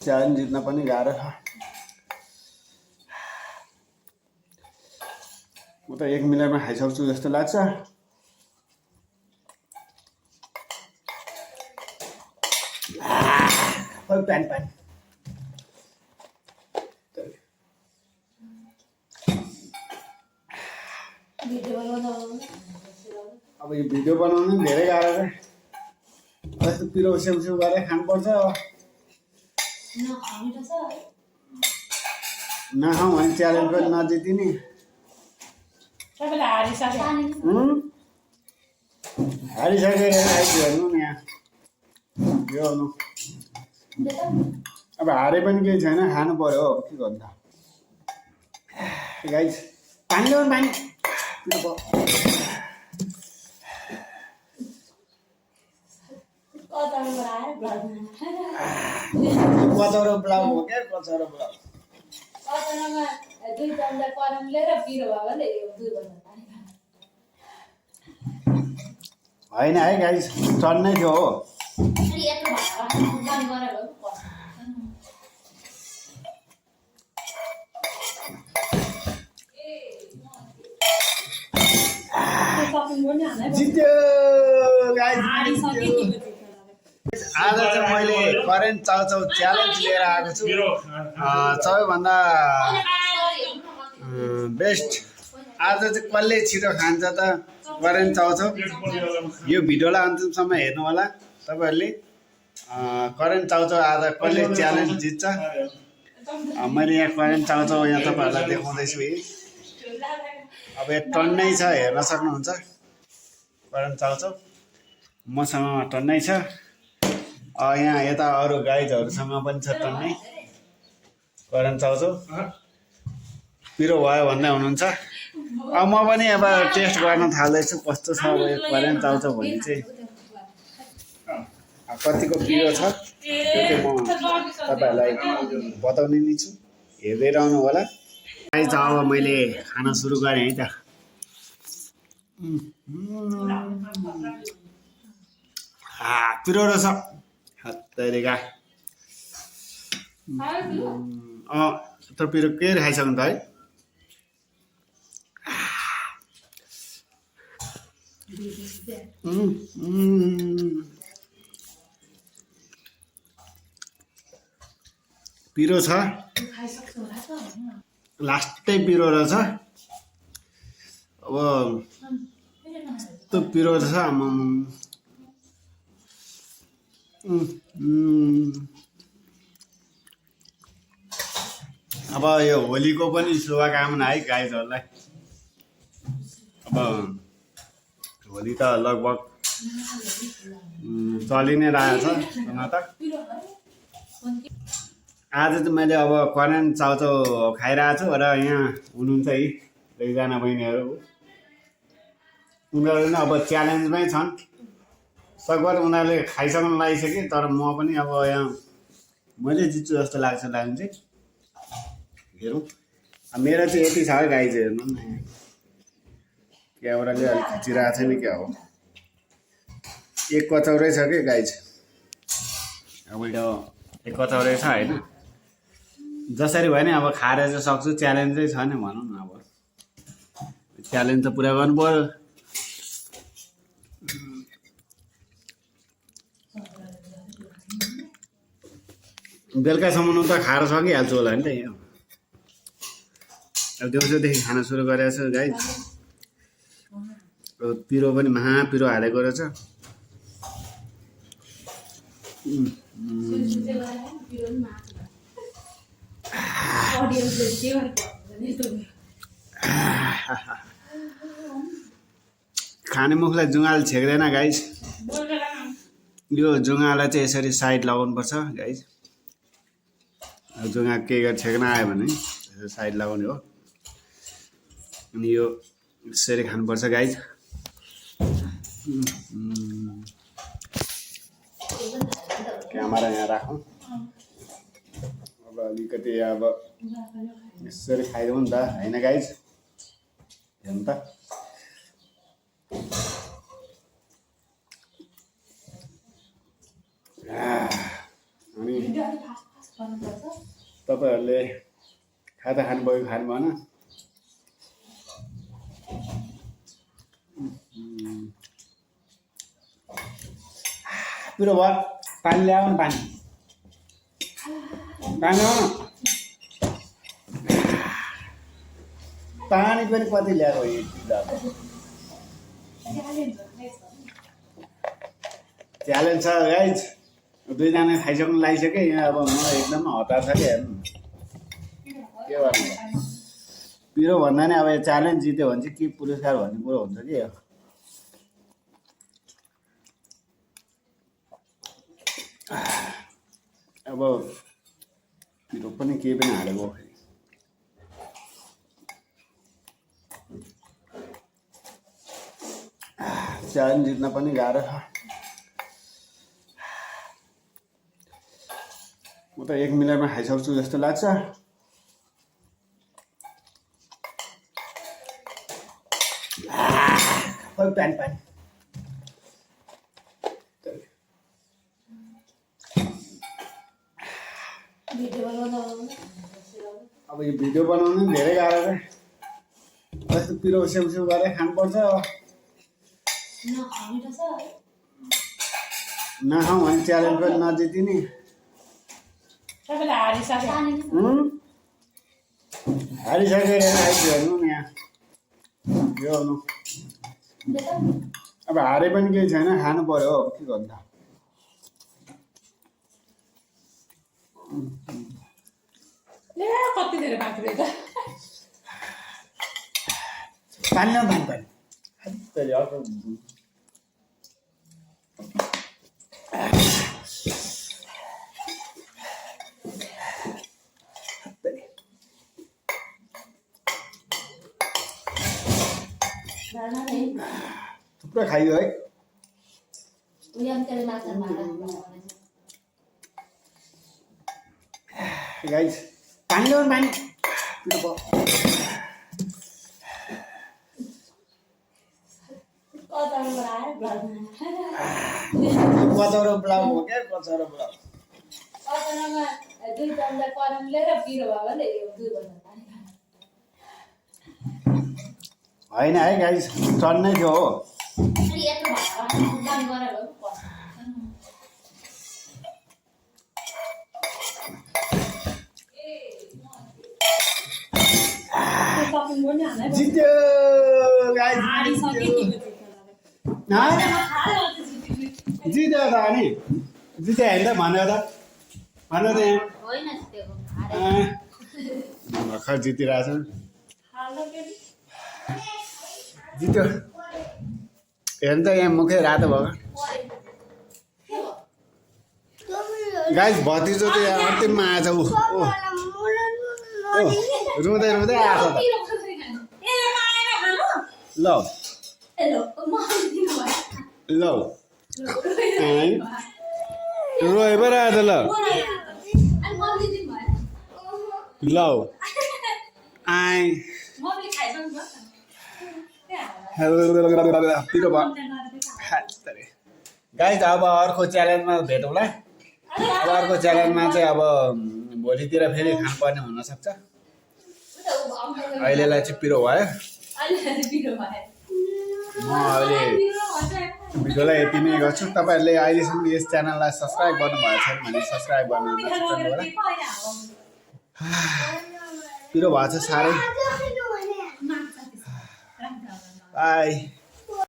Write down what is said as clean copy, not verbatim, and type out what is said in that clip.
Challenge जित्न पनि गाह्रो छ। म त 1 मिनटमा खाइसक्छु जस्तो लाग्छ। पानी अब यो भिडियो बनाउनु धेरै गाह्रो छ। यस्तो पिरो सेउ गरेर खानुपर्छ। नखाउँ भने च्यालेन्ज पनि नजितिने। हारिसकेर हेर्नु न यहाँ यो अब हारे पनि केही छैन, खानु पर्यो। अब के गर्नु गाइस, पानी ल्याउनु पानी। कचौरो ब्लाउ हो क्या, कचौरो ब्लाउ होइन है गाइस, चढ्नै थियो हो। जित्यो गाइस। आज चाहिँ मैले करेन्ट चाउचाउ च्यालेन्ज लिएर आएको छु। सबैभन्दा बेस्ट आज चाहिँ कसले छिटो खान्छ त करेन्ट चाउचाउ। यो भिडियोलाई अन्तिमसम्म हेर्नु होला तपाईँहरूले। करेन्ट चाउचाउ आज कसले च्यालेन्ज जित्छ। मैले यहाँ करेन्ट चाउचाउ यहाँ तपाईँहरूलाई देखाउँदैछु। अब यो टन्नै छ, हेर्न सक्नुहुन्छ करेन्ट चाउचाउ। मसँग टन्नै छ। यहाँ यता अरू गाइजहरूसँग पनि छ टन्नै करेन्ट चाउचाउ। पिरो भयो भन्दै हुनुहुन्छ। अब म पनि अब टेस्ट गर्न थाल्दैछु कस्तो छ यो करेन्ट चाउचाउ भन्ने चाहिँ। कतिको पिरो छ त्यो चाहिँ म तपाईँहरूलाई बताउने नै छु, हेर्दै रहनु होला। गाइज अब मैले खाना सुरु गरेँ है त। पिरो रहेछ हत्तेरिका। त पिरो के खाइसक्नु त है। पिरो छ, लास्टै पिरो रहेछ। अब यस्तो पिरो रहेछ। अब यो होलीको पनि शुभकामना है गाइजहरूलाई। अब होली त लगभग चलि नै रहेछ त। आज चाहिँ मैले अब करेन्ट चाउचाउ खाइरहेको छु र यहाँ हुनुहुन्छ है 2जना बहिनीहरू। उनीहरू पनि अब च्यालेन्जमै छन्। सकभर उनीहरूले खाइसक्नु लागिसके, तर म पनि अब यहाँ मैले जित्छु जस्तो लाग्छ चाहिँ। हेरौँ मेरो चाहिँ यति छ है गाइज, हेर्नु न क्यामेराले अलिक खिचिरहेको छैन क्या हो। एक कचौरै छ कि गाइज। अब यो एक कचौरै छ होइन। जसरी भयो नि अब खाएर चाहिँ सक्छु। च्यालेन्जै छ नि भनौँ न। अब च्यालेन्ज त पुरा गर्नु पर्यो। बेलुकासम्म त खाएर सकिहाल्छु होला नि त। यहाँ अब दिउँसोदेखि खाना सुरु गरेको छु गाइज। पिरो पनि महापिरो हालेको रहेछ। खाने मुखलाई जुङ्गाले छेक्दैन गाइज। यो जुङ्गालाई चाहिँ यसरी साइड लगाउनुपर्छ गाइज। जुङ्गा के गरी छेक्न आयो भने साइड लगाउने हो। अनि यो यसरी खानुपर्छ गाइज। क्यामेरा यहाँ राखौँ। अब अलिकति अब यसरी खाइदिउँ नि त होइन गाइज। हेर्नु त अनि तपाईँहरूले खाजा खानुभयो खानु भएन पिरो भयो पानी ल्याऊ न पानी ल्याऊ न पानी पनि कति ल्याएको च्यालेन्ज छ गाइज दुईजना खाइसक्नु लागिसक्यो यहाँ अब म एकदम हतार छ कि हेर्नु के गर्नु पिरो भन्दा नि अब यो च्यालेन्ज जित्यो भने चाहिँ के पुरस्कार भन्ने कुरो हुन्छ कि अब पिरो पनि केही पनि हालेको च्यालेन्ज जित्न पनि गाह्रो छ म त 1 मिनटमा खाइसक्छु जस्तो लाग्छ पानी पानी अब यो भिडियो बनाउनु धेरै गाह्रो छ यस्तो पिरो सेउ गरेर खानुपर्छ नखाउँ भने च्यालेन्ज पनि नजितिने हारिसकेर खाइदियो हेर्नु नि यहाँ यो अब हारे पनि केही छैन खानु पर्यो हो के गर्नु पानी थुप्रो खाइयो है गाइस पानी ल्याउनु पानी कचौरो ब्लाउ हो क्या कचौरो ब्लाउ होइन है गाइस चढ्नै थियो हो जित्यो गाइस जित्यो त अनि जित्यो होइन त भन्यो त भर्खर जितिरहेको छ जित्यो हेर्नु त यहाँ मुखै रातो भयो गाइस भतिजो त यहाँ अन्तिममा आएछ ऊ रुँदै रुँदै आएको त ल ल रोए पो आएछ ल ल आए गाइस अब अर्को च्यालेन्जमा भेटौँला अब अर्को च्यालेन्जमा चाहिँ अब भोलितिर फेरि खानुपर्ने हुनसक्छ अहिलेलाई चाहिँ पिरो भयो म अहिले भिडियोलाई यति नै गर्छु तपाईँहरूले अहिलेसम्म यस च्यानललाई सब्सक्राइब गर्नुभएको छ भने सब्सक्राइब गर्न नबिर्सनु होला पिरो भएको छ साह्रै बाई